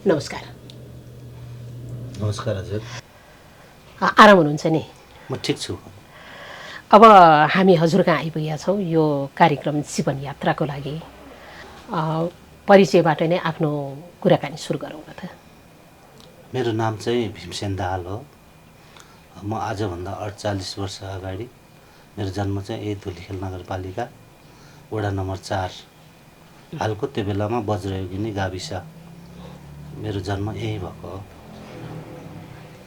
नमस्कार। नमस्कार हजुर। आराम हुनुहुन्छ नि? म ठिक छु। अब हामी हजुर कहाँ आइपुगेका छौँ यो कार्यक्रम जीवन यात्राको लागि। परिचयबाट नै आफ्नो कुराकानी सुरु गरौँ न त। मेरो नाम चाहिँ भीमसेन दाहाल हो। म आजभन्दा 48 वर्ष अगाडि मेरो जन्म चाहिँ यही धुलिखेल नगरपालिका वडा नम्बर 4 हालको त्यो बेलामा वज्रयोगिनी गाविस मेरो जन्म यही भएको हो।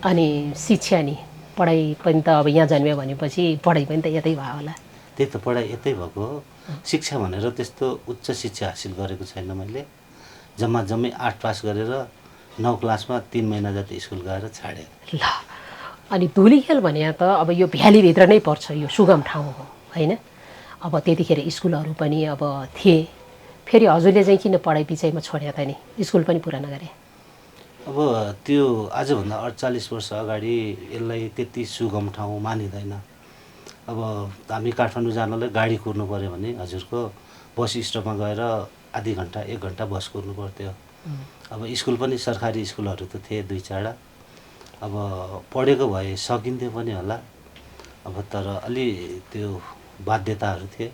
अनि शिक्षा नि पढाइ पनि त अब यहाँ जन्म्यो भनेपछि पढाइ पनि त यतै भयो होला? त्यही त पढाइ यतै भएको हो। शिक्षा भनेर त्यस्तो उच्च शिक्षा हासिल गरेको छैन मैले। जम्मै 8 पास गरेर 9 क्लासमा 3 महिना जति स्कुल गएर छाडेँ। ल, अनि धुलिखेल भने त अब यो भ्यालीभित्र नै पर्छ, यो सुगम ठाउँ हो होइन? अब त्यतिखेर स्कुलहरू पनि अब थिए, फेरि हजुरले चाहिँ किन पढाइ बिचैमा छोड्या त नि? स्कुल पनि पुरा नगरे? अब त्यो आजभन्दा 48 वर्ष अगाडि यसलाई त्यति सुगम ठाउँ मानिँदैन। अब हामी काठमाडौँ जानलाई गाडी कुर्नु पऱ्यो भने हजुरको बस स्टपमा गएर आधी घन्टा 1 घन्टा बस कुर्नु पर्थ्यो। अब स्कुल पनि सरकारी स्कुलहरू त थिए 2-4। अब पढेको भए सकिन्थ्यो पनि होला। अब तर अलि त्यो बाध्यताहरू थिए,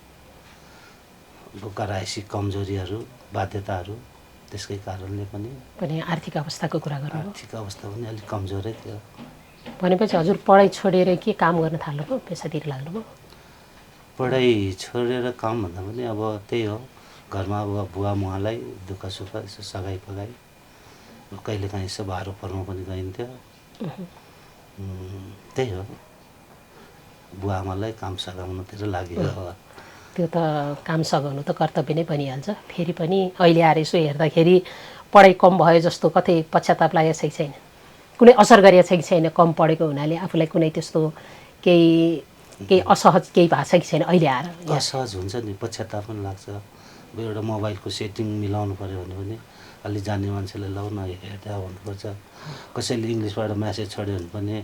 घरायसी कमजोरीहरू, बाध्यताहरू, त्यसकै कारणले पनि आर्थिक अवस्थाको कुरा गर्नु? आर्थिक अवस्था पनि अलिक कमजोरै थियो। भनेपछि हजुर पढाइ छोडेर के काम गर्न थाल्नुभयो, पेसातिर लाग्नुभयो? पढाइ छोडेर काम भन्दा पनि अब त्यही हो, घरमा अब बुवा मुवालाई दुःख सुख यसो सघाइ पगाइ, कहिलेकाहीँ यसो भारो पर्नु पनि गइन्थ्यो। त्यही हो, बुवा आमालाई काम सघाउनुतिर लाग्यो। त्यो त काम सघाउनु त कर्तव्य नै बनिहाल्छ। फेरि पनि अहिले आएर यसो हेर्दाखेरि पढाइ कम भयो जस्तो कतै पश्चाताप लागेको छ कि छैन? कुनै असर गरेको छ कि छैन? कम पढेको हुनाले आफूलाई कुनै त्यस्तो केही असहज केही भएको छ कि छैन अहिले आएर? असहज हुन्छ नि, पश्चाताप पनि लाग्छ। अब एउटा मोबाइलको सेटिङ मिलाउनु पऱ्यो भने पनि अलि जान्ने मान्छेले ल न हेर्दा भन्नुपर्छ। कसैले इङ्ग्लिसबाट म्यासेज छोड्यो भने पनि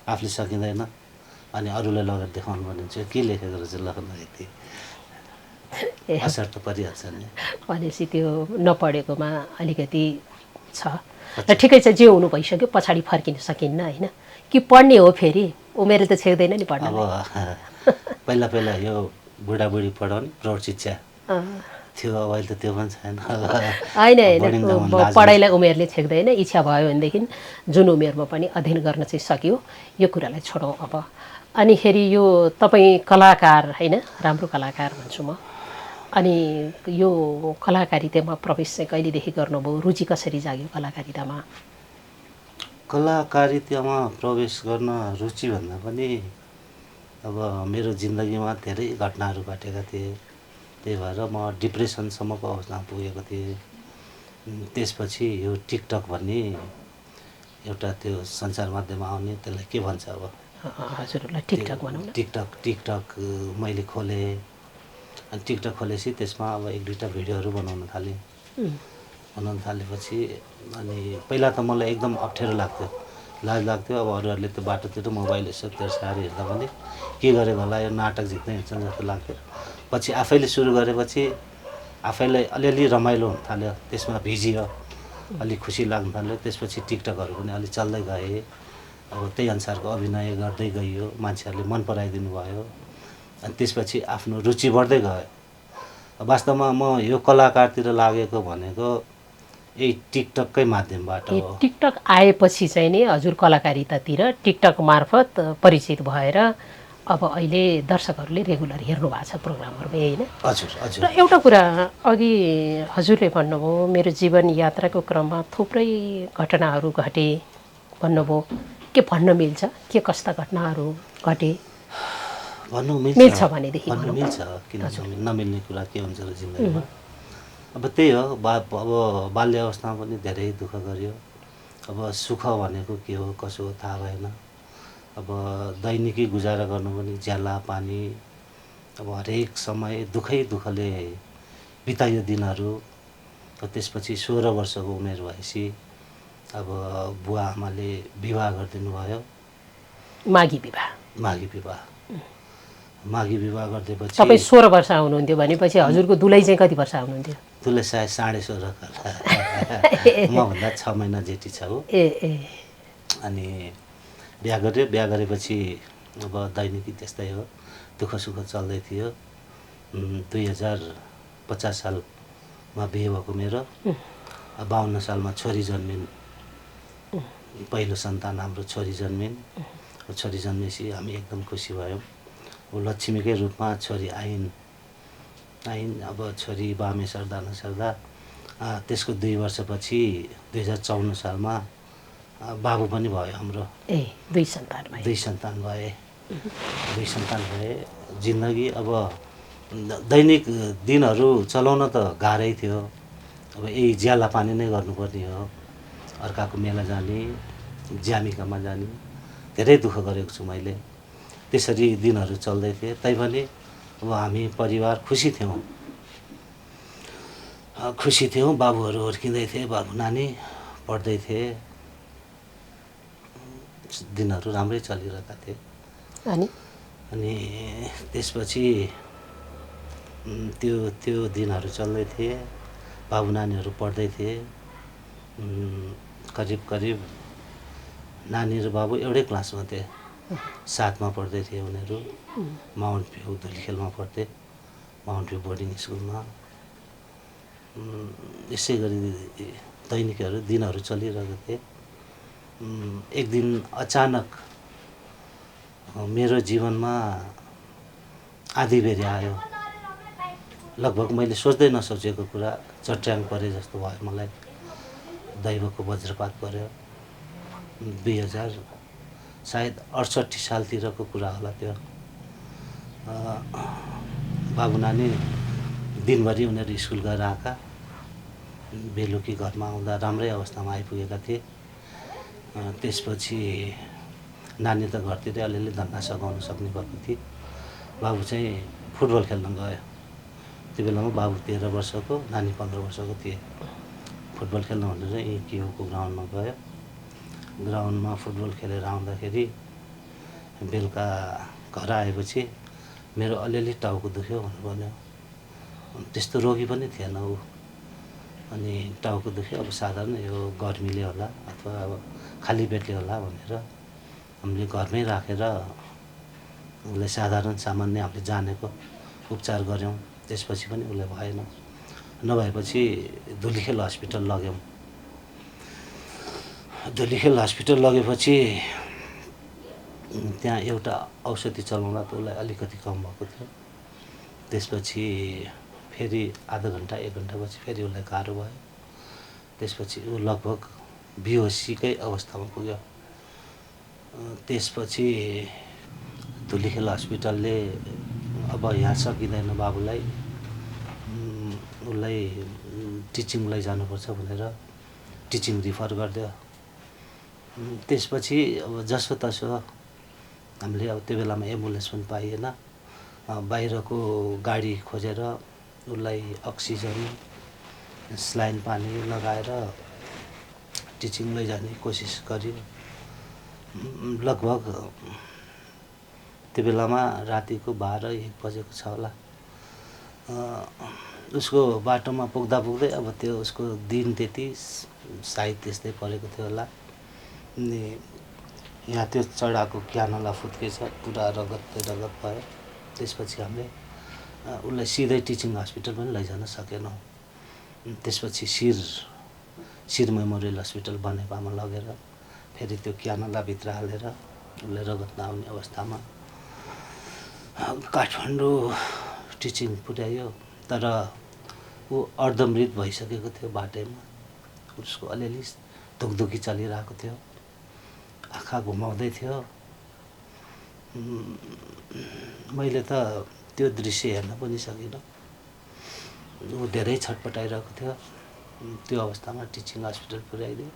आफूले सकिँदैन, अनि अरूलाई लगेर देखाउनु पर्ने हुन्छ, के लेखेको रहेछ ल यति असर त परिहाल्छ नि। भनेपछि त्यो नपढेकोमा अलिकति छ। र ठिकै छ, जे हुनु भइसक्यो, पछाडि फर्किन सकिन्न होइन? कि पढ्ने हो फेरि? उमेरले त छेक्दैन नि पढ्न। अब पहिला यो बुढाबुढी पढाउने प्रौढ शिक्षा थियो, अब अहिले त त्यो पनि छैन। होइन, पढाइलाई उमेरले छेक्दैन। इच्छा भयो भनेदेखि जुन उमेरमा पनि अध्ययन गर्न चाहिँ सकियो, यो कुरालाई छोडौँ अब। अनिखेरि यो तपाईँ कलाकार होइन, राम्रो कलाकार भन्छु म। अनि यो कलाकारितामा प्रवेश चाहिँ कहिलेदेखि गर्नुभयो? रुचि कसरी जाग्यो कलाकारितामा? कलाकारितामा प्रवेश गर्न रुचि भन्दा पनि अब मेरो जिन्दगीमा धेरै घटनाहरू घटेका थिए। त्यही भएर म डिप्रेसनसम्मको अवस्थामा पुगेको थिएँ। त्यसपछि यो टिकटक भन्ने एउटा त्यो सञ्चार माध्यममा आउने, त्यसलाई के भन्छ अब? हजुरलाई टिकटक भनौँ न। टिकटक मैले खोलेँ। अनि टिकटक खोलेपछि त्यसमा अब 1-2टा भिडियोहरू बनाउन थालेँ। बनाउन थालेपछि अनि पहिला त मलाई एकदम अप्ठ्यारो लाग्थ्यो, लाज लाग्थ्यो। अब अरूहरूले त्यो बाटोतिर मोबाइल यसो तेर्साएर हेर्दा पनि के गरेको होला, यो नाटक झिक्दै हिँड्छन् जस्तो लाग्थ्यो। पछि आफैले सुरु गरेपछि आफैलाई अलिअलि रमाइलो हुन थाल्यो, त्यसमा भिजियो, अलिक खुसी लाग्न थाल्यो। त्यसपछि टिकटकहरू पनि अलि चल्दै गए। अब त्यही अनुसारको अभिनय गर्दै गइयो, मान्छेहरूले मन पराइदिनु भयो। अनि त्यसपछि आफ्नो रुचि बढ्दै गयो। वास्तवमा म यो कलाकारतिर लागेको भनेको यही टिकटककै माध्यमबाट हो। टिकटक आएपछि चाहिँ नि हजुर कलाकारितातिर टिकटक मार्फत परिचित भएर अब अहिले दर्शकहरूले रेगुलर हेर्नु भएको छ प्रोग्रामहरूमा, होइन? हजुर हजुर। र एउटा कुरा अघि हजुरले भन्नुभयो मेरो जीवन यात्राको क्रममा थुप्रै घटनाहरू घटे भन्नुभयो। के भन्न मिल्छ? के कस्ता घटनाहरू घटे? भन्नु मिल्छ भनेदेखि भन्नु मिल्छ, किन नमिल्ने कुरा के हुन्छ र जिन्दगीमा? अब त्यही हो, अब बाल्य अवस्थामा पनि धेरै दुःख गरियो। अब सुख भनेको के हो कसो हो थाहा भएन। अब दैनिकी गुजारा गर्नु पनि ज्याला पानी, अब हरेक समय दुःखले बिताइयो दिनहरू। त्यसपछि 16 वर्षको उमेर भएपछि अब बुवा आमाले विवाह गरिदिनु भयो। माघी विवाह गरिदिएपछि तपाईँ 16 वर्ष हुनुहुन्थ्यो भनेपछि हजुरको दुलै चाहिँ कति वर्ष हुनुहुन्थ्यो? दुलै सायद 16.5 मभन्दा 6 महिना जेठी छ ऊ। अनि बिहा गऱ्यो। बिहा गरेपछि अब दैनिकी त्यस्तै हो, दुःख सुख चल्दै थियो। 2050 सालमा बिहे भएको मेरो। 52 सालमा छोरी जन्मिन्। पहिलो सन्तान हाम्रो छोरी जन्मिन्। छोरी जन्मेपछि हामी एकदम खुसी भयौँ। लक्ष्मीकै रूपमा छोरी आइन्। अब छोरी बामे सर्दा नसर्दा त्यसको 2 वर्षपछि 2054 सालमा बाबु पनि भयो हाम्रो। 2 सन्तान भए। 2 सन्तान भए। 2 सन्तान भए। जिन्दगी अब दैनिक दिनहरू चलाउन त गाह्रै थियो। अब यही ज्याला पानी नै गर्नुपर्ने हो। अर्काको मेला जाने, ज्यामिकामा जाने, धेरै दुःख गरेको छु मैले। त्यसरी दिनहरू चल्दै थिए। तैपनि अब हामी परिवार खुसी थियौँ। खुसी थियौँ। बाबुहरू हुर्किँदै थिए, बाबु नानी पढ्दै थिए। दिनहरू राम्रै चलिरहेका थिए। अनि त्यसपछि त्यो दिनहरू चल्दै थिए। बाबु नानीहरू पढ्दै थिए। करिब नानी र बाबु एउटै क्लासमा थिए। 7मा पढ्दै थिए उनीहरू। माउन्ट भ्यू धुलिखेलमा पढ्थे, माउन्ट भ्यू बोर्डिङ स्कुलमा। यसै गरी दैनिकहरू दिनहरू चलिरहेको थिए। एक दिन अचानक मेरो जीवनमा आँधीबेहरी आयो। लगभग मैले सोच्दै नसोचेको कुरा चट्याङ परे जस्तो भयो मलाई। दैवको वज्रपात पर्यो। 2068 सालतिरको कुरा होला त्यो। बाबु नानी दिनभरि उनीहरू स्कुल गएर आएका, बेलुकी घरमा आउँदा राम्रै अवस्थामा आइपुगेका थिए। त्यसपछि नानी त घरतिरै अलिअलि धन्दा सघाउन सक्ने भएको थिए। बाबु चाहिँ फुटबल खेल्न गयो। त्यो बेलामा बाबु 13 वर्षको, नानी 15 वर्षको थिए। फुटबल खेल्न भनेर यहीँ किउको ग्राउन्डमा गयो। ग्राउन्डमा फुटबल खेलेर आउँदाखेरि बेलुका घर आएपछि मेरो अलिअलि टाउको दुख्यो भनेर भन्यो। त्यस्तो रोगी पनि थिएन ऊ। अनि टाउको दुख्यो, अब साधारण यो गर्मीले होला अथवा अब खाली पेटले होला भनेर हामीले घरमै राखेर उसलाई साधारण सामान्य हामीले जानेको उपचार गऱ्यौँ। त्यसपछि पनि उसलाई भएन। नभएपछि धुलिखेल हस्पिटल लग्यौँ। धुलिखेल हस्पिटल लगेपछि त्यहाँ एउटा औषधि चलाउँदा त उसलाई अलिकति कम भएको थियो। त्यसपछि फेरि आधा घन्टा 1 घन्टापछि फेरि उसलाई गाह्रो भयो। त्यसपछि ऊ लगभग बेहोसीकै अवस्थामा पुग्यो। त्यसपछि धुलिखेल हस्पिटलले अब यहाँ सकिँदैन बाबुलाई, उसलाई टिचिङ लैजानुपर्छ भनेर टिचिङ रिफर गरिदियो। त्यसपछि अब जसोतसो हामीले अब त्यो बेलामा एम्बुलेन्स पनि पाइएन। बाहिरको गाडी खोजेर उसलाई अक्सिजन, स्लाइन पानी लगाएर टिचिङ लैजाने कोसिस गर्यो। लगभग त्यो बेलामा रातिको 12-1 बजेको छ होला। उसको बाटोमा पुग्दा अब त्यो उसको दिन त्यति सायद त्यस्तै परेको थियो होला। अनि यहाँ त्यो चढाको क्यानला फुत्केछ, पुरा रगत भयो। त्यसपछि हामीले उसलाई सिधै टिचिङ हस्पिटल पनि लैजान सकेनौँ। त्यसपछि शिर मेमोरियल हस्पिटल बनेपामा लगेर फेरि त्यो क्यानलाभित्र हालेर उसलाई रगत नआउने अवस्थामा काठमाडौँ टिचिङ पुर्यायो। तर ऊ अर्धमृत भइसकेको थियो बाटैमा। उसको अलिअलि धुकधुकी चलिरहेको थियो, आँखा घुमाउँदै थियो। मैले त त्यो दृश्य हेर्न पनि सकिनँ। ऊ धेरै छटपटाइरहेको थियो। त्यो अवस्थामा टिचिङ हस्पिटल पुर्याइदियो।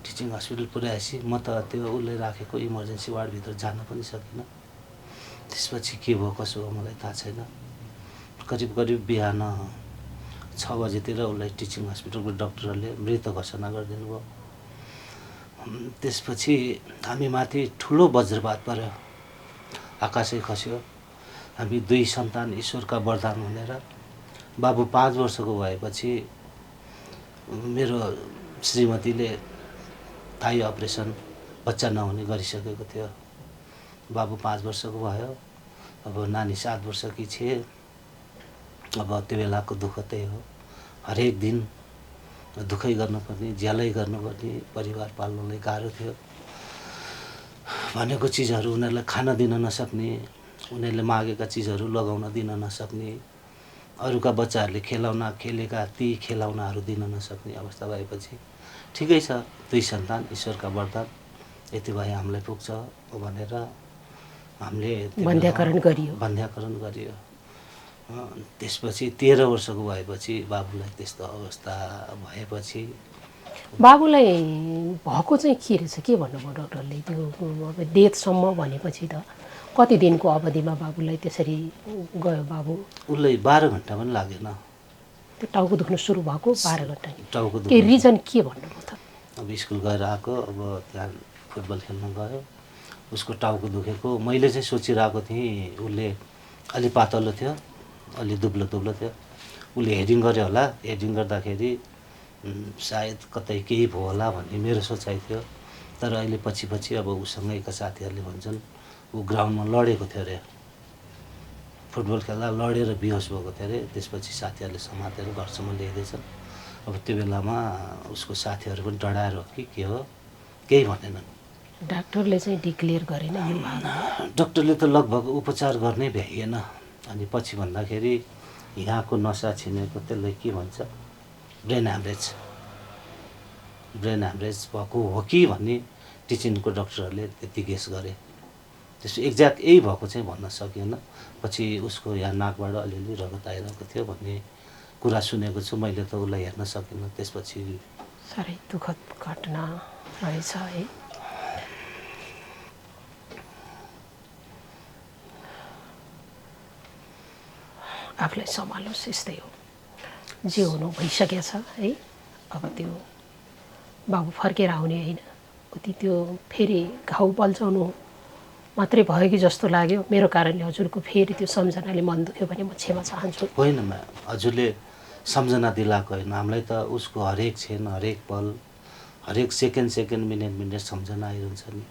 टिचिङ हस्पिटल पुर्याएपछि म त त्यो उसले राखेको इमर्जेन्सी वार्डभित्र जान पनि सकिनँ। त्यसपछि के भयो कसो हो मलाई थाहा छैन। करिब बिहान 6 बजेतिर उसलाई टिचिङ हस्पिटलको डक्टरहरूले मृत घोषणा गरिदिनु भयो। त्यसपछि हामी माथि ठुलो वज्रपात पर्यो, आकाशै खस्यो। हामी 2 सन्तान ईश्वरका वरदान भनेर बाबु 5 वर्षको भएपछि मेरो श्रीमतीले थाई अपरेसन बच्चा नहुने गरिसकेको थियो। बाबु 5 वर्षको भयो, अब नानी 7 वर्षकी छे। अब त्यो बेलाको दुःख त्यही हो, हरेक दिन दुःखै गर्नुपर्ने, ज्यालै गर्नुपर्ने, परिवार पाल्नलाई गाह्रो थियो। भनेको चिजहरू उनीहरूलाई खान दिन नसक्ने, उनीहरूले मागेका चिजहरू लगाउन दिन नसक्ने, अरूका बच्चाहरूले खेलाउना खेलेका ती खेलाउनाहरू दिन नसक्ने अवस्था भएपछि ठिकै छ, 2 सन्तान ईश्वरका वरदान, यति भए हामीलाई पुग्छ भनेर हामीले बन्ध्याकरण गरियो। त्यसपछि 13 वर्षको भएपछि बाबुलाई त्यस्तो अवस्था भएपछि बाबुलाई भएको चाहिँ के रहेछ, के भन्नुभयो डक्टरले? त्यो अब डेथसम्म भनेपछि त कति दिनको अवधिमा बाबुलाई त्यसरी गयो बाबु? उसलाई 12 घन्टा पनि लागेन। त्यो टाउको दुख्न सुरु भएको 12 घन्टा टाउको दुख्न। के रिजन के भन्नुभयो त? अब स्कुल गएर आएको, अब त्यहाँ फुटबल खेल्न गयो, उसको टाउको दुखेको। मैले चाहिँ सोचिरहेको थिएँ उसले अलि पातलो थियो, अलि दुब्लो थियो, उसले हेडिङ गर्यो होला, हेडिङ गर्दाखेरि सायद कतै केही भयो होला भन्ने मेरो सोचाइ थियो। तर अहिले पछि अब उसँगैका साथीहरूले भन्छन् ऊ ग्राउन्डमा लडेको थियो अरे, फुटबल खेल्दा लडेर बेहोस भएको थियो अरे। त्यसपछि साथीहरूले समातेर घरसम्म ल्याइदिएछन्। अब त्यो बेलामा उसको साथीहरू पनि डराएर हो कि के हो, केही भनेनन्। डाक्टरले चाहिँ डिक्लेयर गरेन यो भागमा? डाक्टरले त लगभग उपचार गर्नै भ्याइएन। अनि पछि भन्दाखेरि यहाँको नसा छिनेको, त्यसलाई के भन्छ, ब्रेन ह्यामरेज भएको हो कि भन्ने टिचिङको डाक्टरहरूले त्यति गेस गरे। त्यसो एक्ज्याक्ट यही भएको चाहिँ भन्न सकिएन। पछि उसको यहाँ नाकबाट अलिअलि रगत आइरहेको थियो भन्ने कुरा सुनेको छु। मैले त उसलाई हेर्न सकिनँ। त्यसपछि साह्रै दुःखद घटना रहेछ है। आफूलाई सम्हाल्नुहोस्, यस्तै हो, जे हुनु भइसकेको छ है। अब त्यो बाबु फर्केर आउने होइन, उति त्यो फेरि घाउ बल्झाउनु मात्रै भयो कि जस्तो लाग्यो। मेरो कारणले हजुरको फेरि त्यो सम्झनाले मन दुख्यो भने म क्षमा चाहन्छु। होइन हजुरले सम्झना दिलाएको होइन, हामीलाई त उसको हरेक क्षण, हरेक पल, हरेक सेकेन्ड मिनेट सम्झना आइरहन्छ नि।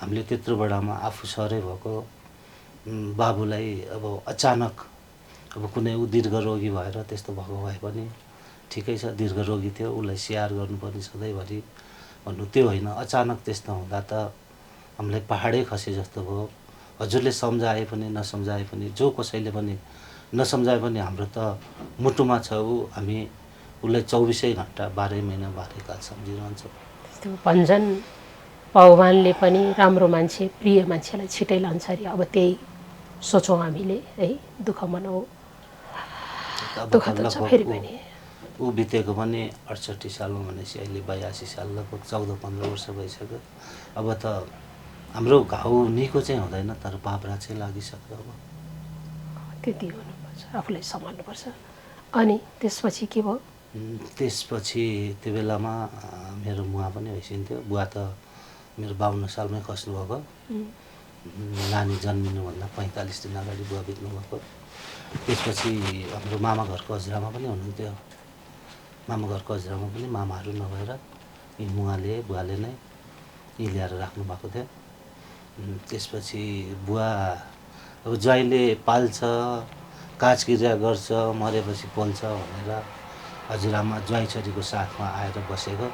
हामीले त्यत्रो बेलामा आफू सरै भएको बाबुलाई अब अचानक, अब कुनै ऊ दीर्घरोगी भएर त्यस्तो भएको भए पनि ठिकै छ, दीर्घरोगी थियो, उसलाई स्याहार गर्नुपर्ने सधैँभरि भन्नु त्यो होइन। अचानक त्यस्तो हुँदा त हामीलाई पहाडै खसे जस्तो भयो। हजुरले सम्झाए पनि नसम्झाए पनि, जो कसैले पनि नसम्झाए पनि हाम्रो त मुटुमा छ ऊ। हामी उसलाई 24 घन्टा 12 महिना 12 काल सम्झिरहन्छौँ। त्यो भन्छन् भगवान्ले पनि राम्रो मान्छे, प्रिय मान्छेलाई छिटै लान्छ अरे। अब त्यही सोचौँ हामीले है, दुःख मनाऊ। दुःख त छ फेरि पनि। ऊ बितेको पनि 68 सालमा भनेपछि अहिले 82 साल, लगभग 14-15 वर्ष भइसक्यो। अब त हाम्रो घाउ निको चाहिँ हुँदैन, तर पाप्रा चाहिँ लागिसक्यो। अब त्यति गर्नुपर्छ, आफूलाई सम्हाल्नुपर्छ। अनि त्यसपछि के भयो? त्यसपछि त्यो बेलामा मेरो मुवा पनि भइसक्यो। बुवा त मेरो 52 सालमै खस्नुभएको। नानी जन्मिनुभन्दा 45 दिन अगाडि बुवा बित्नुभएको। त्यसपछि हाम्रो मामा घरको हजुरआमा पनि हुनुहुन्थ्यो। मामा घरको हजुरआमा पनि मामाहरू नभएर यी मुवाले, बुवाले नै यी ल्याएर राख्नु भएको थियो। त्यसपछि बुवा अब ज्वाइँले पाल्छ, काजक्रिया गर्छ, मरेपछि पोल्छ भनेर हजुरआमा ज्वाइँ छोरीको साथमा आएर बसेको।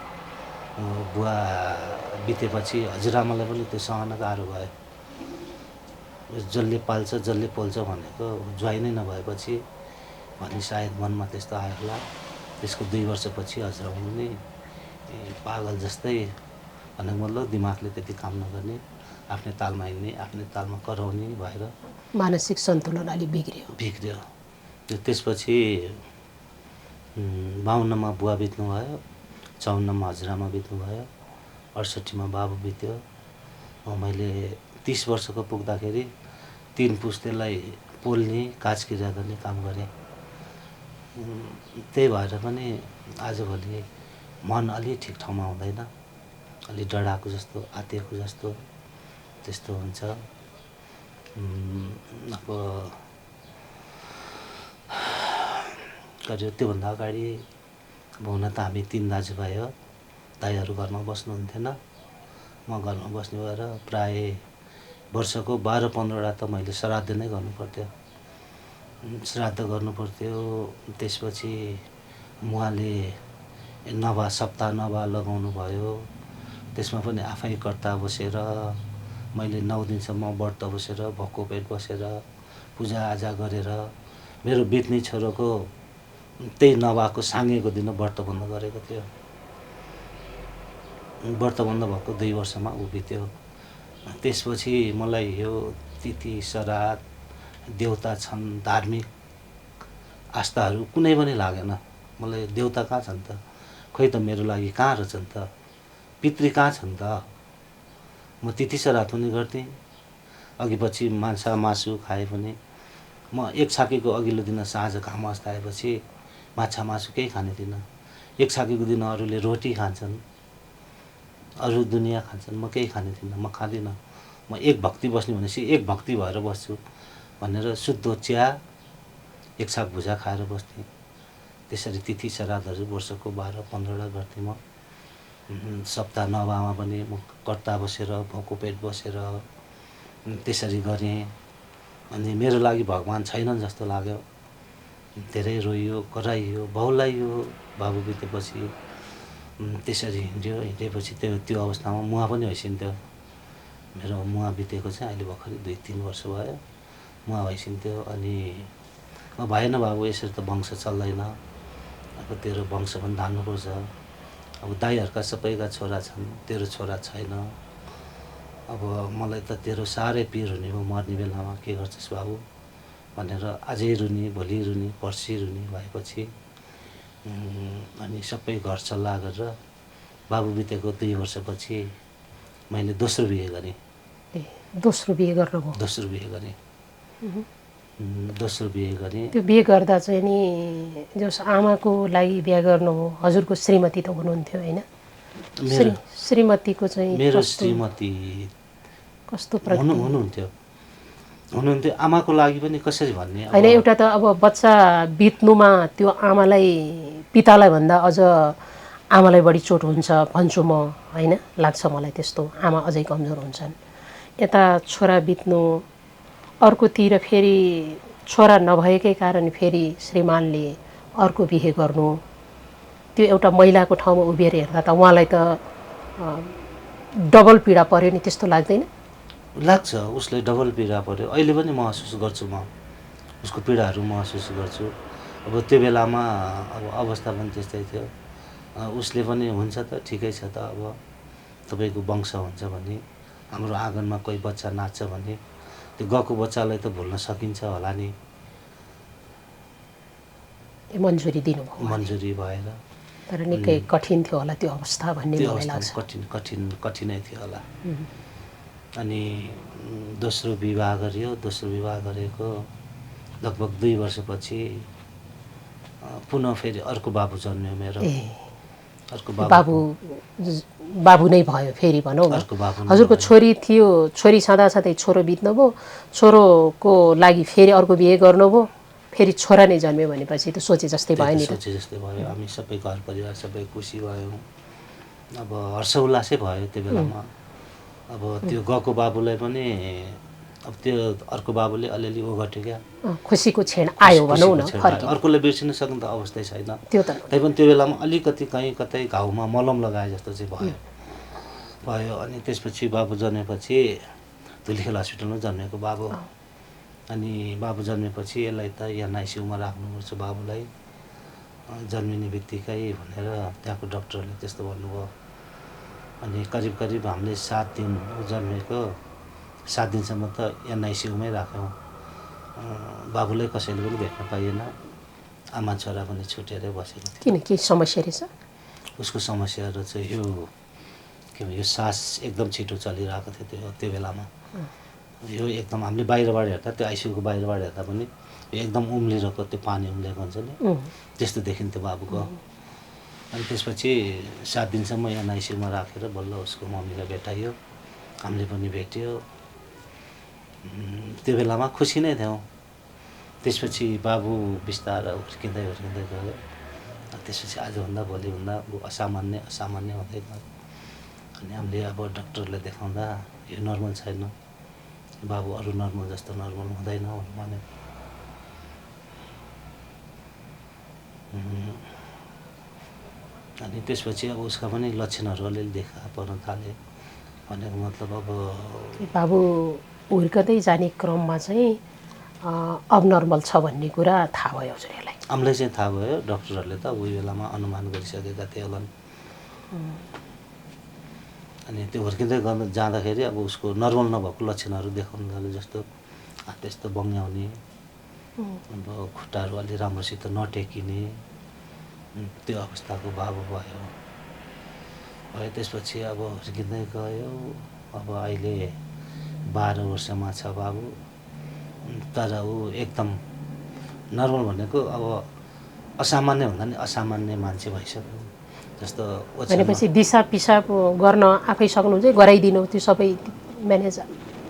बुवा बितेपछि हजुरआमालाई पनि त्यो सहन गाह्रो भयो। जसले पाल्छ, जसले पोल्छ भनेको ज्वाइँ नै नभएपछि भन्ने सायद मनमा त्यस्तो आयो होला। त्यसको 2 वर्षपछि हजुरआमा पनि पागल जस्तै, भनेको मतलब दिमागले त्यति काम नगर्ने, आफ्नै तालमा हिँड्ने, आफ्नै तालमा कराउने भएर मानसिक सन्तुलन अलि बिग्रियो। त्यसपछि 52मा बुवा बित्नुभयो, 54मा हजुरआमा बित्नुभयो, 68मा बाबु बित्यो। मैले 30 वर्षको पुग्दाखेरि 3 पुस्तेलाई पोल्ने, काजक्रिया गर्ने काम गरेँ। त्यही भएर पनि आजभोलि मन अलि ठिक ठाउँमा हुँदैन, अलि डराएको जस्तो, आत्तिएको जस्तो त्यस्तो हुन्छ। अब करिब त्योभन्दा अगाडि अब हुन त हामी 3 दाजुभाइ हो। दाइहरू घरमा बस्नुहुन्थेन, म घरमा बस्ने भएर प्राय वर्षको 12-15वटा त मैले श्राद्ध नै गर्नुपर्थ्यो। श्राद्ध गर्नुपर्थ्यो। त्यसपछि उहाँले नभा सप्ताह नभा लगाउनु भयो। त्यसमा पनि आफै कर्ता बसेर मैले 9 दिनसम्म व्रत बसेर भक्कु पेट बसेर पूजाआजा गरेर मेरो बित्ने छोरोको त्यही नभाको साङ्गेको दिन व्रत बन्द गरेको थियो। व्रत बन्द भएको 2 वर्षमा ऊ बित्यो। त्यसपछि मलाई यो तिथि श्राद्ध देउता छन् धार्मिक आस्थाहरू कुनै पनि लागेन। मलाई देउता कहाँ छन् त, खोइ त मेरो लागि कहाँ रहेछन् त, पितृ कहाँ छन् त। म तिथि श्राद्ध पनि गर्थेँ, अघि पछि माछा मासु खाए पनि म 1 छाकेको अघिल्लो दिन साँझ घाम अस्ताएपछि माछा मासु केही खाने थिइनँ। 1 छाकेको दिन अरूले रोटी खान्छन्, अरू दुनियाँ खान्छन्, म केही खाने थिइनँ, म खाँदिनँ। म एक भक्ति बस्ने भनेपछि एक भक्ति भएर बस्छु भनेर शुद्ध चिया 1 छाक भुजा खाएर बस्थेँ। त्यसरी तिथि श्राद्धहरू वर्षको 12-15वटा गर्थेँ म। सप्ताह नभामा पनि म कर्ता बसेर भोको पेट बसेर त्यसरी गरेँ। अनि मेरो लागि भगवान् छैनन् जस्तो लाग्यो। धेरै रोइयो, कराइयो, बहुलाइयो बाबु बितेपछि। त्यसरी हिँडेपछि त्यो अवस्थामा मुवा पनि होइसिन्थ्यो। मेरो मुवा बितेको चाहिँ अहिले भर्खरै 2-3 वर्ष भयो, मुवा भइसिन्थ्यो। अनि भएन बाबु, यसरी त वंश चल्दैन, अब तेरो वंश पनि धान्नुपर्छ। अब दाइहरूका सबैका छोरा छन्, तेरो छोरा छैन। अब मलाई त तेरो साह्रै पिर हुने भयो मर्ने बेलामा, के गर्छस् बाबु भनेर अझै रुने, भोलि रुने, पर्सि रुने भएपछि अनि सबै घर सल्लाह गरेर बाबु बितेको 2 वर्षपछि मैले दोस्रो बिहे गरेँ। दोस्रो बिहे गर्नुभयो? दोस्रो बिहे गरेँ। दोस्रो बिहे गरेँ। त्यो बिहे गर्दा चाहिँ नि जस आमाको लागि बिहे गर्नुभयो, हजुरको श्रीमती त हुनुहुन्थ्यो होइन? श्रीमतीको चाहिँ मेरो श्रीमती कस्तो हुनुहुन्थ्यो। आमाको लागि पनि कसरी भन्ने होइन, एउटा त अब बच्चा बित्नुमा त्यो आमालाई पितालाई भन्दा अझ आमालाई बढी चोट हुन्छ भन्छु म, होइन? लाग्छ मलाई त्यस्तो, आमा अझै कमजोर हुन्छन्। यता छोरा बित्नु, अर्कोतिर फेरि छोरा नभएकै कारण फेरि श्रीमानले अर्को बिहे गर्नु, त्यो एउटा महिलाको ठाउँमा उभिएर हेर्दा त उहाँलाई त डबल पीडा पर्यो नि, त्यस्तो लाग्दैन? लाग्छ, उसले डबल पीडा पर्यो। अहिले पनि महसुस गर्छु म, उसको पीडाहरू महसुस गर्छु। अब त्यो बेलामा अब अवस्था पनि त्यस्तै थियो। उसले पनि हुन्छ त ठिकै छ त, अब तपाईँको वंश हुन्छ भने, हाम्रो आँगनमा कोही बच्चा नाच्छ भने त्यो गएको बच्चालाई त भुल्न सकिन्छ होला नि। मन्जुरी दिनुभयो? मन्जुरी भएर। तर निकै कठिन थियो होला त्यो अवस्था भन्ने मलाई लाग्छ। कठिनै थियो होला। अनि दोस्रो विवाह गरियो। दोस्रो विवाह गरेको लगभग 2 वर्षपछि पुनः फेरि अर्को बाबु जन्मियो मेरो। अर्को बाबु नै भयो फेरि भनौँ न। हजुरको छोरी थियो, छोरी छँदाछँदै छोरो बित्नुभयो, छोरोको लागि फेरि अर्को बिहे गर्नुभयो, फेरि छोरा नै जन्मियो भनेपछि त सोचे जस्तै भयो नि त? सोचे जस्तै भयो। हामी सबै घर परिवार सबै खुसी भयौँ। अब हर्षोल्लासै भयो त्यो बेलामा। अब त्यो गएको बाबुलाई पनि अब त्यो अर्को बाबुले अलिअलि ओगट्यो क्या, खुसीको क्षण आयो भनौँ न। अर्कोलाई बिर्सिन सक्ने त अवस्थै छैन। तैपनि त्यो बेलामा अलिकति कहीँ कतै घाउमा मलम लगाए जस्तो चाहिँ भयो। अनि त्यसपछि बाबु जन्मेपछि धुलिखेल हस्पिटलमा जन्मेको बाबु। अनि बाबु जन्मेपछि यसलाई त एनआइसियुमा राख्नुपर्छ बाबुलाई, जन्मिने बित्तिकै भनेर त्यहाँको डक्टरले त्यस्तो भन्नुभयो। अनि करिब हामीले 7 दिन जन्मेको 7 दिनसम्म त एनआइसियुमै राख्यौँ। बाबुलाई कसैले पनि भेट्न पाइएन, आमा छोरा पनि छुटेरै बसेको थियो। किन, के समस्या रहेछ उसको? समस्याहरू चाहिँ यो सास एकदम छिटो चलिरहेको थियो त्यो बेलामा। यो एकदम हामीले बाहिरबाट हेर्दा, त्यो आइसियुको बाहिरबाट हेर्दा पनि एकदम उम्लिरहेको, त्यो पानी उम्लेको हुन्छ नि, त्यस्तो देखिन्थ्यो बाबुको। अनि त्यसपछि 7 दिनसम्म एनआइसियुमा राखेर बल्ल उसको मम्मीलाई भेटाइयो, हामीले पनि भेट्यो। त्यो बेलामा खुसी नै थियौँ। त्यसपछि बाबु बिस्तारै हुर्किँदै गयो। त्यसपछि आजभन्दा भोलिभन्दा असामान्य असामान्य हुँदै गयो। अनि हामीले अब डक्टरलाई देखाउँदा यो नर्मल छैन बाबु, अरू नर्मल जस्तो नर्मल हुँदैन भने। अनि त्यसपछि अब उसका पनि लक्षणहरू अलिअलि देखा पर्न थाले। भनेको मतलब अब बाबु हुर्कदै जाने क्रममा चाहिँ अबनर्मल छ भन्ने कुरा थाहा भयो हजुरलाई? हामीलाई चाहिँ थाहा भयो, डक्टरहरूले त उही बेलामा अनुमान गरिसकेका थिए होला। अनि त्यो हुर्किँदै जाँदाखेरि अब उसको नर्मल नभएको लक्षणहरू देखाउन थाल्यो, जस्तो हात यस्तो बङ्ग्याउने, अब खुट्टाहरू अलि राम्रोसित नटेकिने, त्यो अवस्थाको बाबु भयो। त्यसपछि अब हुर्किँदै गयो। अब अहिले 12 वर्षमा छ बाबु। तर ऊ एकदम नर्मल भनेको अब असामान्य भन्दा नि असामान्य मान्छे भइसक्यो। जस्तो भनेपछि दिसा पिसाब गर्न आफै सक्नुहुन्छ, गराइदिनु त्यो सबै म्यानेज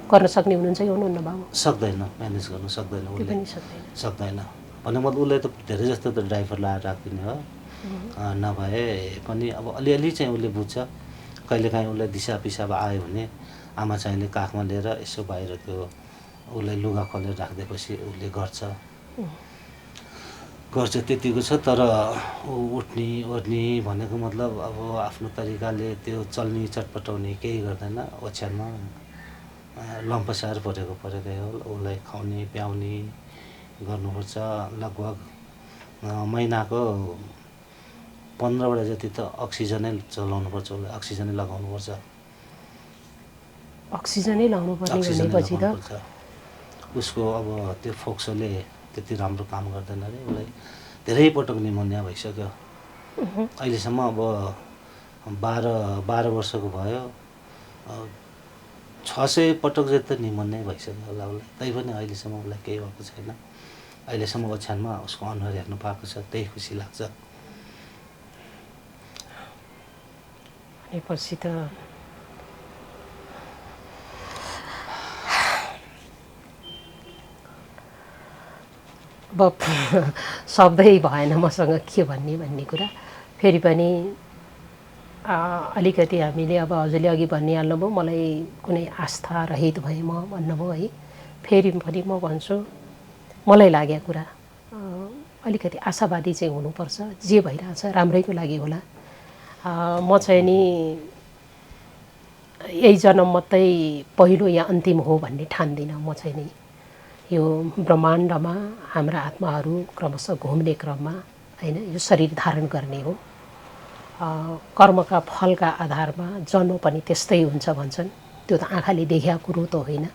गर्न सक्ने हुनुहुन्छ कि हुनुहुन्न बाबु? सक्दैन, म्यानेज गर्नु सक्दैन उसले, सक्दैन। भने मतलब उसले त धेरै जस्तो त ड्राइभर लाएर राखिदिने हो, नभए पनि अब अलिअलि चाहिँ उसले बुझ्छ। कहिलेकाहीँ उसलाई दिसा पिसाब आयो भने आमा चाहिँले काखमा लिएर यसो बाहिर त्यो उसलाई लुगा खोलेर राखिदिएपछि उसले गर्छ त्यतिको छ। तर ऊ उठ्ने ओर्ने भनेको मतलब अब आफ्नो तरिकाले त्यो चल्ने चटपटाउने केही गर्दैन। ओछ्यानमा लम्पसार परेकै हो। उसलाई खुवाउने प्याउने गर्नुपर्छ। लगभग महिनाको 15वटा जति त अक्सिजनै चलाउनुपर्छ, उसलाई अक्सिजनै लगाउनुपर्छ। अक्सिजनै लाउनु पर्ने भनेपछि त उसको अब त्यो फोक्सोले त्यति राम्रो काम गर्दैन अरे। उसलाई धेरै पटक निमोनिया भइसक्यो। अहिलेसम्म अब 12 वर्षको भयो, 600 पटक जति त निमोनिया भइसक्यो होला उसलाई। तैपनि अहिलेसम्म उसलाई केही भएको छैन। अहिलेसम्म ओछ्यानमा उसको अनुहार हेर्नु पाएको छ, त्यही खुसी लाग्छ। भनेपछि त अब शब्दै भएन मसँग के भन्ने कुरा। फेरि पनि अलिकति हामीले अब हजुरले अघि भनिहाल्नुभयो, मलाई कुनै आस्था रहित भएँ म भन्नुभयो है। फेरि पनि म भन्छु, मलाई लागेको कुरा अलिकति आशावादी चाहिँ हुनुपर्छ। जे भइरहेछ राम्रैको लागि होला। म चाहिँ नि यही जन्म मात्रै पहिलो या अन्तिम हो भन्ने ठान्दिनँ। म चाहिँ नि यो ब्रह्माण्डमा हाम्रा आत्माहरू क्रमशः घुम्ने क्रममा होइन, यो शरीर धारण गर्ने हो। कर्मका फलका आधारमा जन्म पनि त्यस्तै हुन्छ भन्छन्। त्यो त आँखाले देखेको कुरो त होइन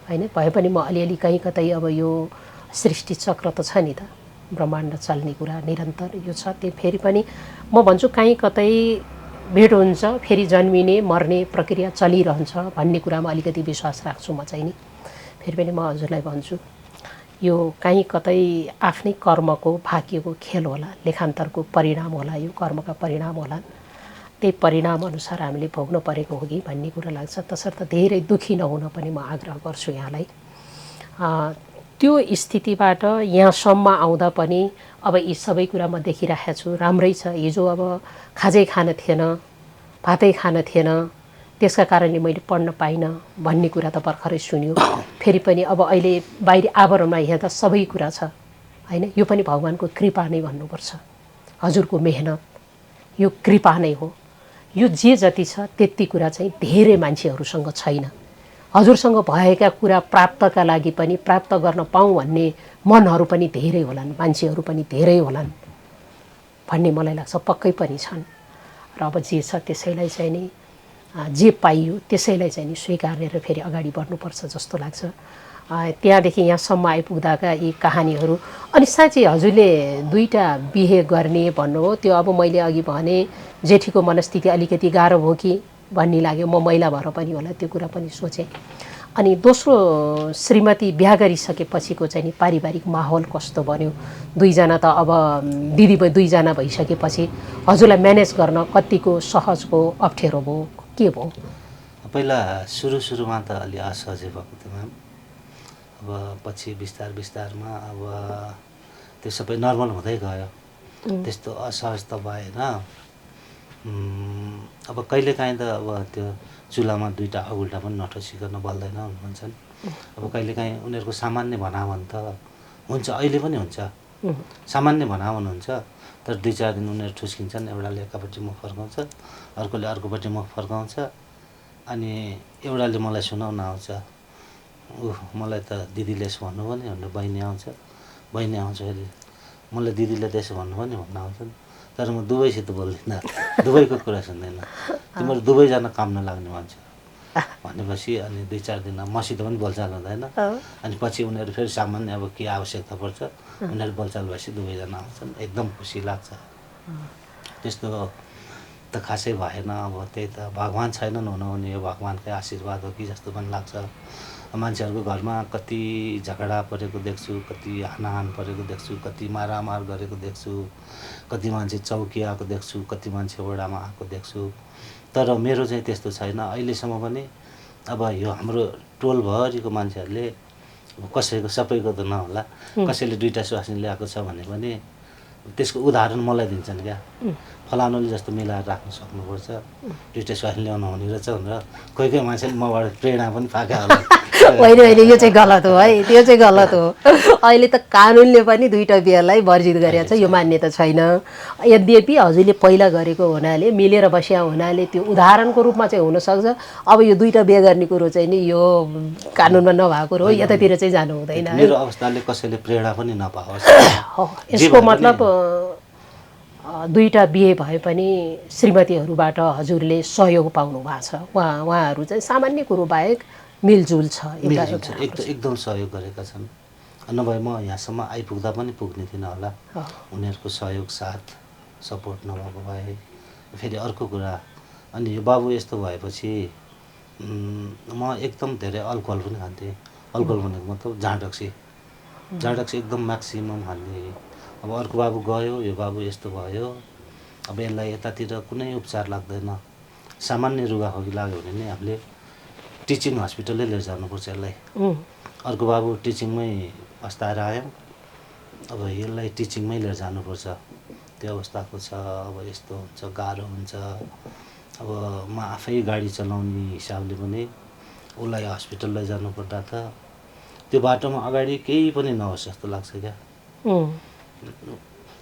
होइन। भए पनि म अलिअलि कहीँ कतै अब यो सृष्टि चक्र त छ नि त, ब्रह्माण्ड चल्ने कुरा निरन्तर यो छ। त्यो फेरि पनि म भन्छु कहीँ कतै भेट हुन्छ, फेरि जन्मिने मर्ने प्रक्रिया चलिरहन्छ भन्ने कुरामा अलिकति विश्वास राख्छु म चाहिँ नि। फेरि पनि म हजुरलाई भन्छु, यो कहीँ कतै आफ्नै कर्मको भाग्यको खेल होला, लेखान्तरको परिणाम होला, यो कर्मका परिणाम होला। त्यही परिणाम अनुसार हामीले भोग्नु परेको हो कि भन्ने कुरा लाग्छ। तसर्थ धेरै दुःखी नहुन पनि म आग्रह गर्छु यहाँलाई। त्यो स्थितिबाट यहाँसम्म आउँदा पनि अब यी सबै कुरा म देखिरहेको छु, राम्रै छ। हिजो अब खाजै खान थिएन, भातै खान थिएन, त्यसका कारणले मैले पढ्न पाइनँ भन्ने कुरा त भर्खरै सुन्यो। फेरि पनि अब अहिले बाहिरी आवरणमा हेर्दा सबै कुरा छ होइन। यो पनि भगवान्को कृपा नै भन्नुपर्छ, हजुरको मेहनत, यो कृपा नै हो। यो जे जति छ त्यति कुरा चाहिँ धेरै मान्छेहरूसँग छैन। हजुरसँग भएका कुरा प्राप्तका लागि पनि प्राप्त गर्न पाऊँ भन्ने मनहरू पनि धेरै होलान्, मान्छेहरू पनि धेरै होलान् भन्ने मलाई लाग्छ, पक्कै पनि छन्। र अब जे छ त्यसैलाई चाहिँ नि जे पाइयो त्यसैलाई चाहिँ नि स्वीकारेर फेरि अगाडि बढ्नुपर्छ जस्तो लाग्छ। त्यहाँदेखि यहाँसम्म आइपुग्दाका यी कहानीहरू। अनि साँच्चै हजुरले 2टा बिहे गर्ने भन्नुभयो, त्यो अब मैले अघि भने जेठीको मनस्थिति अलिकति गाह्रो भयो कि भन्ने लाग्यो। म महिला भएर पनि होला त्यो कुरा पनि सोचेँ। अनि दोस्रो श्रीमती बिहा गरिसकेपछिको चाहिँ नि पारिवारिक माहौल कस्तो बन्यो? 2जना त अब दिदी 2जना भइसकेपछि हजुरलाई म्यानेज गर्न कतिको सहज भयो, अप्ठ्यारो भयो, के भयो? पहिला सुरुमा त अलि असहजै भएको थियो म्याम। अब पछि बिस्तारमा अब त्यो सबै नर्मल हुँदै गयो। त्यस्तो असहज त भएन। अब कहिलेकाहीँ त अब त्यो चुलामा दुईवटा अगुल्टा पनि नठोसिकन बल्दैन भन्छन्। अब कहिलेकाहीँ उनीहरूको सामान्य भनावन त हुन्छ, अहिले पनि हुन्छ, सामान्य भनावन हुन्छ। तर 2-4 दिन उनीहरू ठुस्किन्छन्, एउटाले एकापट्टि मुख फर्काउँछ, अर्कोले अर्कोपट्टि मुख फर्काउँछ। अनि एउटाले मलाई सुनाउन आउँछ, मलाई त दिदीले यसो भन्नु पनि भनेर बहिनी आउँछ, बहिनी आउँछखेरि मलाई दिदीले त्यसो भन्नु पनि भन्न आउँछन्। तर म दुवैसित बोल्दिनँ, दुवैको कुरा सुन्दैन, तिमीहरू दुवैजना काम नलाग्ने मान्छे भनेपछि अनि 2-4 दिन मसित पनि बोलचाल हुँदैन। अनि पछि उनीहरू फेरि सामान्य अब के आवश्यकता पर्छ उनीहरू बोलचाल भएपछि दुवैजना आउँछन्, एकदम खुसी लाग्छ। त्यस्तो त खासै भएन। अब त्यही त भगवान् छैनन् हुन भने यो भगवान्कै आशीर्वाद हो कि जस्तो पनि लाग्छ। मान्छेहरूको घरमा कति झगडा परेको देख्छु, कति हानाहान परेको देख्छु, कति मारामार गरेको देख्छु, कति मान्छे चौकिआएको देख्छु, कति मान्छे ओडामा आएको देख्छु। तर मेरो चाहिँ त्यस्तो छैन अहिलेसम्म पनि। अब यो हाम्रो टोलभरिको मान्छेहरूले कसैको, सबैको त नहोला, कसैले 2टा स्वास्नी ल्याएको छ भने पनि त्यसको उदाहरण मलाई दिन्छन् क्या, फलानुले जस्तो मिलाएर राख्नु सक्नुपर्छ, 2टा स्वास्नी ल्याउनु हुने रहेछ भनेर कोही कोही मान्छेले मबाट प्रेरणा पनि पाएका होला। होइन, यो चाहिँ गलत हो है, त्यो चाहिँ गलत हो। अहिले त कानुनले पनि 2टा बिहेलाई वर्जित गरेको छ, यो मान्यता छैन। यद्यपि हजुरले पहिला गरेको हुनाले, मिलेर बस्या हुनाले त्यो उदाहरणको रूपमा चाहिँ हुनसक्छ। अब यो 2टा बिहे गर्ने कुरो चाहिँ नि यो कानुनमा नभएको हो, यतातिर चाहिँ जानु हुँदैन। मेरो अवस्थाले कसैले प्रेरणा पनि नपाओस्। यसको मतलब 2टा बिहे भए पनि श्रीमतीहरूबाट हजुरले सहयोग पाउनु भएको छ। उहाँहरू चाहिँ सामान्य कुरो बाहेक मिलजुल छ, एकदम सहयोग गरेका छन्। नभए म यहाँसम्म आइपुग्दा पनि पुग्ने थिइनँ होला, उनीहरूको सहयोग साथ सपोर्ट नभएको भए। फेरि अर्को कुरा, अनि यो बाबु यस्तो भएपछि म एकदम धेरै अल्कोहल पनि खान्थेँ। अल्कोहल भनेको मतलब जाँडक्सी एकदम म्याक्सिमम खान्थेँ। अब अर्को बाबु गयो, यो बाबु यस्तो भयो, अब यसलाई यतातिर कुनै उपचार लाग्दैन। सामान्य रुगाखोकी लाग्यो भने नि हामीले टिचिङ हस्पिटलै लिएर जानुपर्छ यसलाई। अर्को बाबु टिचिङमै अस्ताएर आयो, अब यसलाई टिचिङमै लिएर जानुपर्छ, त्यो अवस्थाको छ। अब यस्तो हुन्छ, गाह्रो हुन्छ। अब म आफै गाडी चलाउने हिसाबले पनि उसलाई हस्पिटल लैजानु पर्दा त त्यो बाटोमा अगाडि केही पनि नहोस् जस्तो लाग्छ क्या।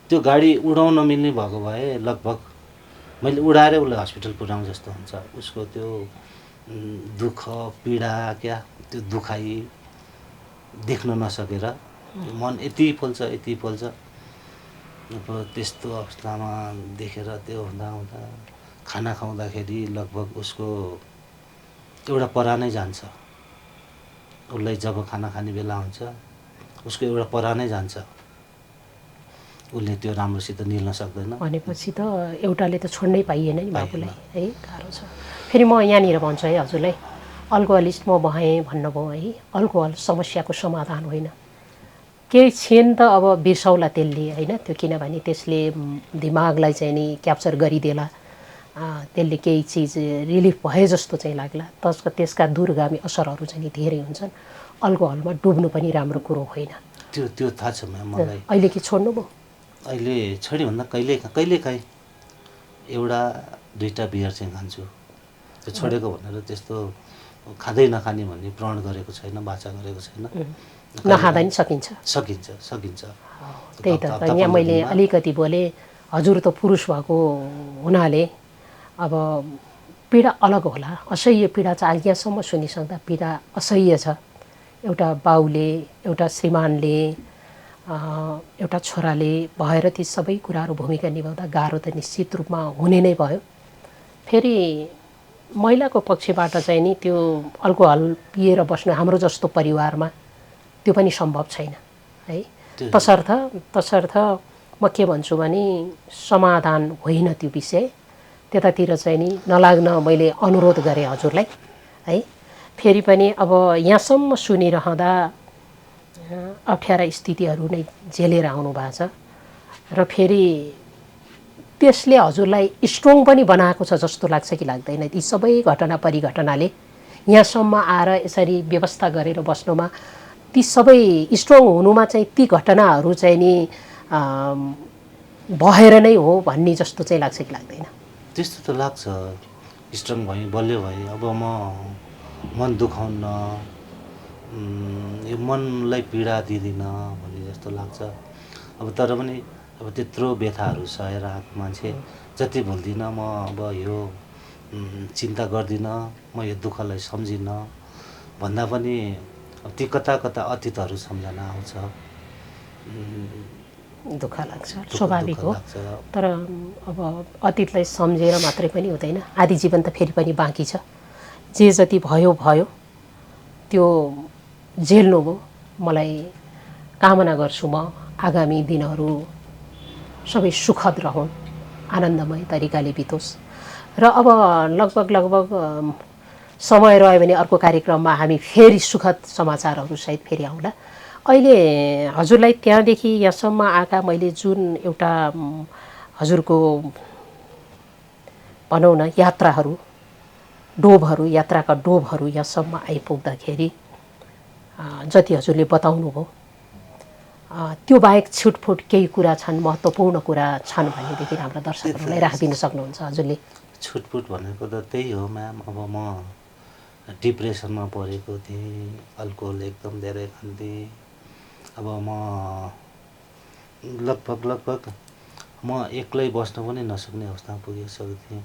त्यो गाडी उडाउन नमिल्ने भएको भए लगभग मैले उडाएरै उसलाई हस्पिटल पुर्याउँ जस्तो हुन्छ। उसको त्यो दुःख पीडा क्या, त्यो दुखाइ देख्न नसकेर मन यति पोल्छ। अब त्यस्तो अवस्थामा देखेर त्यो हुँदा खाना खुवाउँदाखेरि लगभग उसको एउटा परानै जान्छ। उसलाई जब खाना खाने बेला हुन्छ उसको एउटा परानै जान्छ, उसले त्यो राम्रोसित निल्न सक्दैन। भनेपछि त एउटाले त छोड्नै पाइएन नि बाबुलाई है, गाह्रो छ। फेरि म यहाँनिर भन्छु है हजुरलाई, अल्कोहलिस्ट म भएँ भन्नुभयो है, अल्कोहल समस्याको समाधान होइन। केही क्षण त अब बिर्सौला त्यसले होइन, त्यो किनभने त्यसले दिमागलाई चाहिँ नि क्याप्चर गरिदेला, त्यसले केही चिज रिलिफ भए जस्तो चाहिँ लाग्ला। त्यसका दूरगामी असरहरू चाहिँ नि धेरै हुन्छन्। अल्कोहलमा डुब्नु पनि राम्रो कुरो होइन। त्यो थाहा छ म्याम मलाई। अहिले के छोड्नु भयो? अहिले छोड्यो भन्दा कहिलेकाहीँ 1-2टा बियर चाहिँ खान्छु। त्यो छोडेको भनेर त्यस्तो खाँदै नखाने भन्ने प्रण गरेको छैन, बाचा गरेको छैन। नखाँदा नि सकिन्छ। त्यही त यहाँ मैले अलिकति बोलेँ, हजुर त पुरुष भएको हुनाले अब पीडा अलग होला, असह्य पीडा चाहिँ यहाँसम्म सुनिसक्दा पीडा असह्य छ। एउटा बाउले, एउटा श्रीमानले, एउटा छोराले भएर ती सबै कुराहरू भूमिका निभाउँदा गाह्रो त निश्चित रूपमा हुने नै भयो। फेरि महिलाको पक्षबाट चाहिँ नि त्यो अल्कोहल पिएर बस्नु हाम्रो जस्तो परिवारमा त्यो पनि सम्भव छैन है। तसर्थ म के भन्छु भने समाधान होइन त्यो विषय, त्यतातिर चाहिँ नि नलाग्न मैले अनुरोध गरेँ हजुरलाई है। फेरि पनि अब यहाँसम्म सुनिरहँदा अप्ठ्यारा स्थितिहरू नै झेलेर आउनु भएको छ र फेरि त्यसले हजुरलाई स्ट्रङ पनि बनाएको छ जस्तो लाग्छ कि लाग्दैन? यी सबै घटना परिघटनाले यहाँसम्म आएर यसरी व्यवस्था गरेर बस्नुमा, ती सबै स्ट्रङ हुनुमा चाहिँ ती घटनाहरू चाहिँ नि भएर नै हो भन्ने जस्तो चाहिँ लाग्छ कि लाग्दैन? त्यस्तो त लाग्छ, स्ट्रङ भएँ, बलियो भएँ, अब म मन दुखाउन्न, यो मनलाई पीडा दिँदिनँ भन्ने जस्तो लाग्छ। अब तर पनि अब त्यत्रो व्यथाहरू सहेर आएको मान्छे, जति भुल्दिनँ म, अब यो चिन्ता गर्दिनँ, म यो दुःखलाई सम्झिनँ भन्दा पनि अब ती कता कता अतीतहरू सम्झना आउँछ, दुःख लाग्छ, स्वाभाविक हो। लाग्छ। तर अब अतीतलाई सम्झेर मात्रै पनि हुँदैन, आदि जीवन त फेरि पनि बाँकी छ। जे जति भयो भयो, त्यो झेल्नु हो। मलाई कामना गर्छु म आगामी दिनहरू सबै सुखद रहन्, आनन्दमय तरिकाले बितोस्। र अब लगभग समय रह्यो भने अर्को कार्यक्रममा हामी फेरि सुखद समाचारहरूसहित फेरि आउँला। अहिले हजुरलाई त्यहाँदेखि यहाँसम्म आएका मैले जुन एउटा हजुरको भनौँ न यात्राहरू, डोबहरू, यात्राका डोबहरू यहाँसम्म आइपुग्दाखेरि जति हजुरले बताउनु भयो, त्यो बाहेक छुटफुट केही कुरा छन्, महत्त्वपूर्ण कुरा छन् भनेदेखि हाम्रा दर्शकहरूलाई राखिदिन सक्नुहुन्छ हजुरले? छुटपुट भनेको त त्यही हो म्याम। अब म डिप्रेसनमा परेको थिएँ, अल्कोहल एकदम धेरै खान्थेँ। अब म लगभग म एक्लै बस्न पनि नसक्ने अवस्थामा पुगिसकेको थिएँ।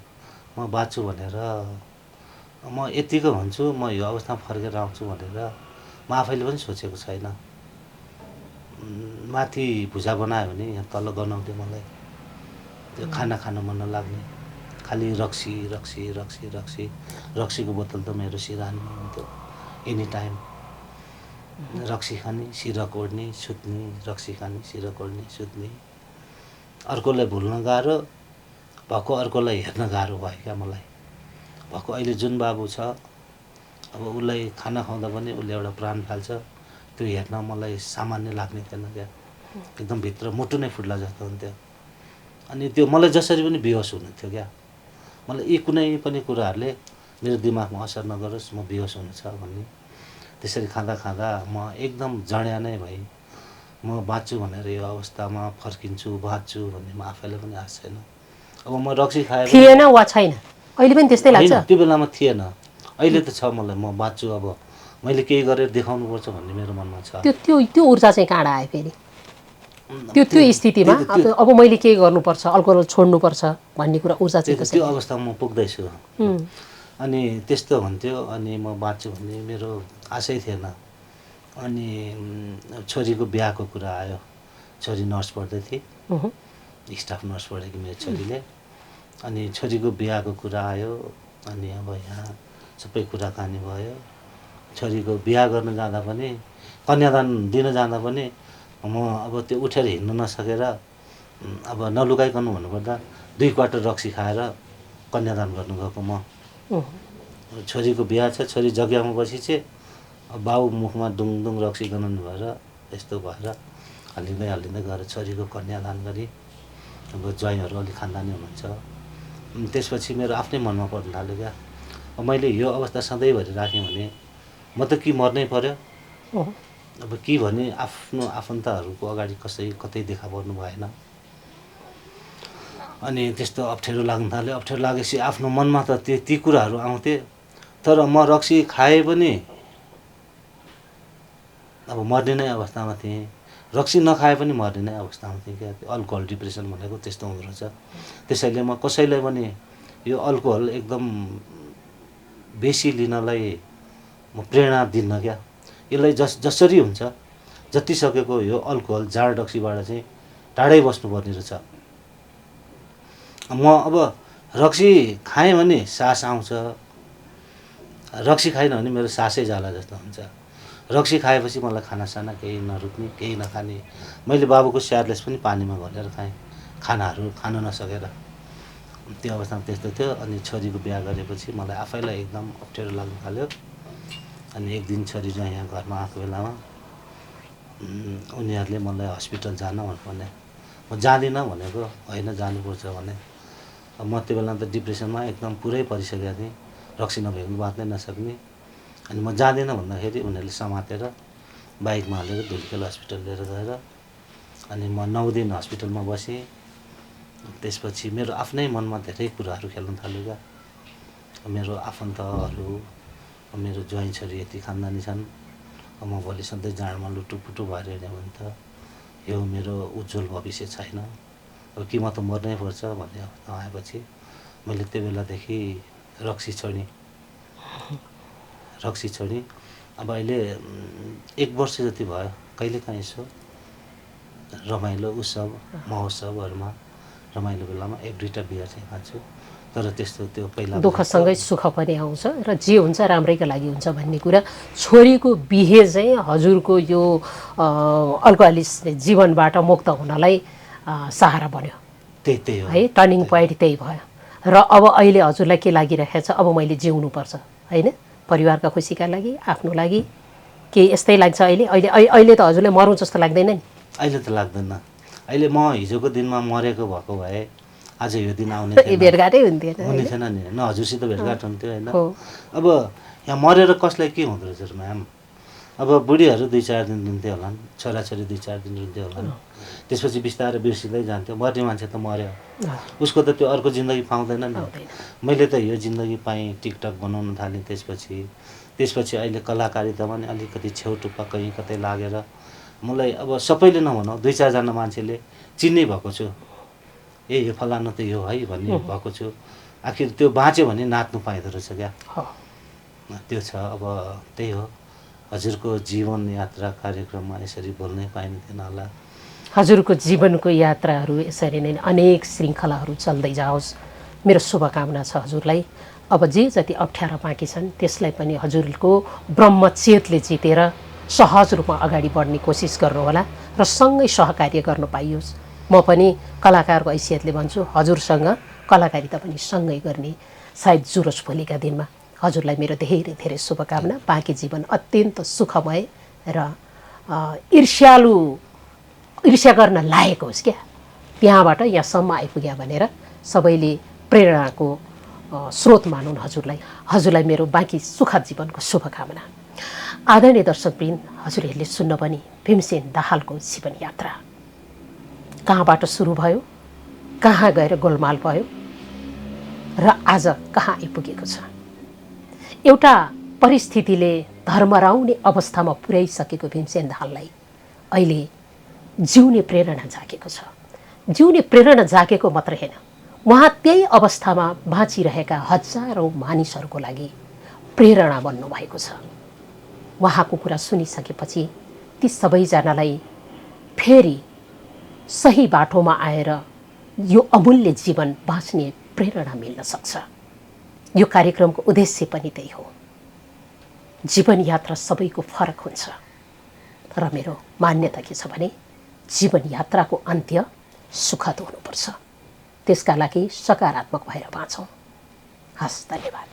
म बाँच्छु भनेर म यतिको भन्छु, म यो अवस्थामा फर्केर आउँछु भनेर म आफैले पनि सोचेको छैन। माथि भुजा बनायो भने यहाँ तल गनाउँथ्यो मलाई, त्यो खाना खान मन नलाग्ने, खालि रक्सीको बोतल त मेरो सिरानीमा हुन्थ्यो एनी टाइम। रक्सी खाने, सिरक ओढ्ने, सुत्ने, रक्सी खाने, सिरक ओढ्ने, सुत्ने। अर्कोलाई भुल्न गाह्रो, भएको अर्कोलाई हेर्न गाह्रो भयो क्या मलाई। भएको अहिले जुन बाबु छ, अब उसलाई खाना खुवाउँदा पनि उसले एउटा प्राण फाल्छ, त्यो हेर्न मलाई सामान्य लाग्ने थिएन क्या। एकदम भित्र मुटु नै फुट्ला जस्तो हुन्थ्यो। अनि त्यो मलाई जसरी पनि बेहोस हुन्थ्यो क्या। मलाई यी कुनै पनि कुराहरूले मेरो दिमागमा असर नगरोस्, म बेहोस हुनु छ भन्ने। त्यसरी खाँदा म एकदम जड्या नै भएँ। म बाँच्छु भनेर यो अवस्थामा फर्किन्छु, बाँच्छु भन्ने म आफैलाई पनि आश छैन। अब म रक्सी खाएँ थिएन वा छैन? अहिले पनि त्यस्तै लाग्छ? त्यो बेलामा थिएन, अहिले त छ मलाई। म बाँच्छु, अब मैले केही गरेर देखाउनुपर्छ भन्ने मेरो मनमा छ। त्यो ऊर्जा चाहिँ कहाँ आयो फेरि? त्यो स्थितिमा अब मैले के गर्नुपर्छ, अल्कोहल छोड्नुपर्छ भन्ने कुरा ऊर्जा चाहिँ कसरी? त्यो अवस्थामा म पुग्दैछु। अनि त्यस्तो हुन्थ्यो। अनि म बाँच्छु भन्ने मेरो आशै थिएन। अनि छोरीको बिहाको कुरा आयो। छोरी नर्स पढ्दै थिए, स्टाफ नर्स पढेकी मेरो छोरीले। अनि छोरीको बिहाको कुरा आयो। अनि अब यहाँ सबै कुराकानी भयो। छोरीको बिहा गर्न जाँदा पनि, कन्यादान दिन जाँदा पनि म अब त्यो उठेर हिँड्न नसकेर, अब नलुकाइकन भन्नुपर्दा 2 क्वार्टर रक्सी खाएर कन्यादान गर्नु गएको म। छोरीको बिहा छ, छोरी जग्गामा बसिछे, बाउ मुखमा दुङदुङ रक्सी गनाउनु भएर यस्तो भएर हल्लिँदै गएर छोरीको कन्यादान गरी। अब ज्वाइँहरू अलिक खानदानी हुनुहुन्छ। त्यसपछि मेरो आफ्नै मनमा पर्न थाल्यो क्या, मैले यो अवस्था सधैँभरि राखेँ भने म त कि मर्नै पर्यो। अब के भने आफ्नो आफन्तहरूको अगाडि कतै देखा पर्नु भएन। अनि त्यस्तो अप्ठ्यारो लाग्न थाल्यो। अप्ठ्यारो लागेपछि आफ्नो मनमा त ती कुराहरू आउँथे। तर म रक्सी खाए पनि अब मर्ने नै अवस्थामा थिएँ, रक्सी नखाए पनि मर्ने नै अवस्थामा थिएँ क्या। अल्कोहल डिप्रेसन भनेको त्यस्तो हुँदो रहेछ। त्यसैले म कसैलाई पनि यो अल्कोहल एकदम बेसी लिनलाई म प्रेरणा दिन्न क्या। यसलाई जसरी हुन्छ जति सकेको यो अल्कोहल, जाँड रक्सीबाट चाहिँ टाढै बस्नुपर्ने रहेछ। म अब रक्सी खाएँ भने सास आउँछ, रक्सी खाएन भने मेरो सासै जाला जस्तो हुन्छ। रक्सी खाएपछि मलाई खानासाना केही नरुच्ने, केही नखाने। मैले बाबुको स्यारलेस पनि पानीमा घोलेर खाएँ, खानाहरू खान नसकेर। त्यो अवस्थामा त्यस्तो थियो। अनि छोरीको बिहा गरेपछि मलाई आफैलाई एकदम अप्ठ्यारो लाग्न थाल्यो। अनि एक दिन छोरी ज्वाइँ यहाँ घरमा आएको बेलामा उनीहरूले मलाई हस्पिटल जान भने, म जाँदिनँ भनेको, होइन जानुपर्छ भने। म त्यो बेला त डिप्रेसनमा एकदम पुरै परिसकेको थिएँ, रक्सी नभएको बाँच्नै नसक्ने। अनि म जाँदिनँ भन्दाखेरि उनीहरूले समातेर बाइकमा हालेर धुलिखेल हस्पिटल लिएर गएर अनि म 9 दिन हस्पिटलमा बसेँ। त्यसपछि मेरो आफ्नै मनमा धेरै कुराहरू खेल्न थाल्यो। मेरो आफन्तहरू, मेरो ज्वाइँ छोरी यति खानदानी छन्, म भोलि सधैँ जाडमा लुटुपुटु भएर हिँड्यो भने त यो मेरो उज्जवल भविष्य छैन, अब कि म त मर्नै पर्छ भन्ने अवस्था आएपछि मैले त्यो बेलादेखि रक्सी छोडेँ। अब अहिले 1 वर्ष जति भयो, कहिलेकाहीँ यसो रमाइलो उत्सव महोत्सवहरूमा रमाइलो बेलामा 1-2टा बियर चाहिँ खान्छु। तर त्यस्तो त्यो पहिला दुःखसँगै सुख पनि आउँछ र जे हुन्छ राम्रैको लागि हुन्छ भन्ने कुरा। छोरीको बिहे चाहिँ हजुरको यो अल्कोहलिक जीवनबाट मुक्त हुनलाई सहारा बन्यो। त्यही हो है, टर्निङ पोइन्ट त्यही भयो। र अब अहिले हजुरलाई के लागिरहेको छ, अब मैले जिउनुपर्छ होइन, परिवारका खुसीका लागि, आफ्नो लागि, के यस्तै लाग्छ अहिले? अहिले त हजुरलाई मरौँ जस्तो लाग्दैन नि? अहिले त लाग्दैन। अहिले म हिजोको दिनमा मरेको भएको भए आज यो दिन आउने भेटघाटै हुन्थेन नि, न हजुरसित भेटघाट हुन्थ्यो होइन। अब यहाँ मरेर कसलाई के हुँदो रहेछ म्याम? अब बुढीहरू 2-4 दिन रुन्थ्यो होला, छोराछोरी 2-4 दिन रुन्थ्यो होला, त्यसपछि बिस्तारै बिर्सिँदै जान्थ्यो। मर्ने मान्छे त मर्यो, उसको त त्यो अर्को जिन्दगी पाउँदैन नि। मैले त यो जिन्दगी पाएँ, टिकटक बनाउन थालेँ, त्यसपछि अहिले कलाकारितामा नि अलिकति छेउटुप्पा कहीँ कतै लागेर मलाई अब सबैले नभनौँ 2-4 जना मान्छेले चिन्नै भएको छु, यो फलानु त यो है भन्ने भएको छु। आखिर त्यो बाँच्यो भने नाच्नु पाइँदो रहेछ क्या, त्यो छ। अब त्यही हो, हजुरको जीवन यात्रा कार्यक्रममा यसरी बोल्नै पाइने थिएन होला। हजुरको जीवनको यात्राहरू यसरी नै अनेक श्रृङ्खलाहरू चल्दै जाओस्, मेरो शुभकामना छ हजुरलाई। अब जे जति अप्ठ्यारो बाँकी छन् त्यसलाई पनि हजुरको ब्रह्मचेतले जितेर सहज रूपमा अगाडि बढ्ने कोसिस गर्नुहोला र सँगै सहकार्य गर्न पाइयोस्। म पनि कलाकारको हैसियतले भन्छु, हजुरसँग कलाकारिता पनि सँगै गर्ने सायद जुरोस् भोलिका दिनमा। हजुरलाई मेरो धेरै धेरै शुभकामना। बाँकी जीवन अत्यन्त सुखमय र ईर्ष्या गर्न लायक होस् क्या, त्यहाँबाट यहाँसम्म आइपुग्या भनेर सबैले प्रेरणाको स्रोत मानुन् हजुरलाई मेरो बाँकी सुखद जीवनको शुभकामना। आदरणीय दर्शकवृन्द, हजुरहरूले सुन्न पनि भीमसेन दाहालको जीवन यात्रा कहाँबाट सुरु भयो, कहाँ गएर गोलमाल भयो र आज कहाँ आइपुगेको छ। एउटा परिस्थितिले धर्मराउने अवस्थामा पुर्याइसकेको भीमसेन दाहाललाई अहिले जिउने प्रेरणा जागेको छ। जिउने प्रेरणा जागेको मात्र होइन, उहाँ त्यही अवस्थामा बाँचिरहेका हजारौँ मानिसहरूको लागि प्रेरणा बन्नुभएको छ। उहाँको कुरा सुनिसकेपछि ती सबैजनालाई फेरि सही बाटोमा आएर यो अमूल्य जीवन बाँच्ने प्रेरणा मिल्न सक्छ। यो कार्यक्रमको उद्देश्य पनि त्यही हो। जीवन यात्रा सबैको फरक हुन्छ र मेरो मान्यता के छ भने जीवन यात्राको अन्त्य सुखद हुनुपर्छ। त्यसका लागि सकारात्मक भएर बाँचौँ। हस्, धन्यवाद।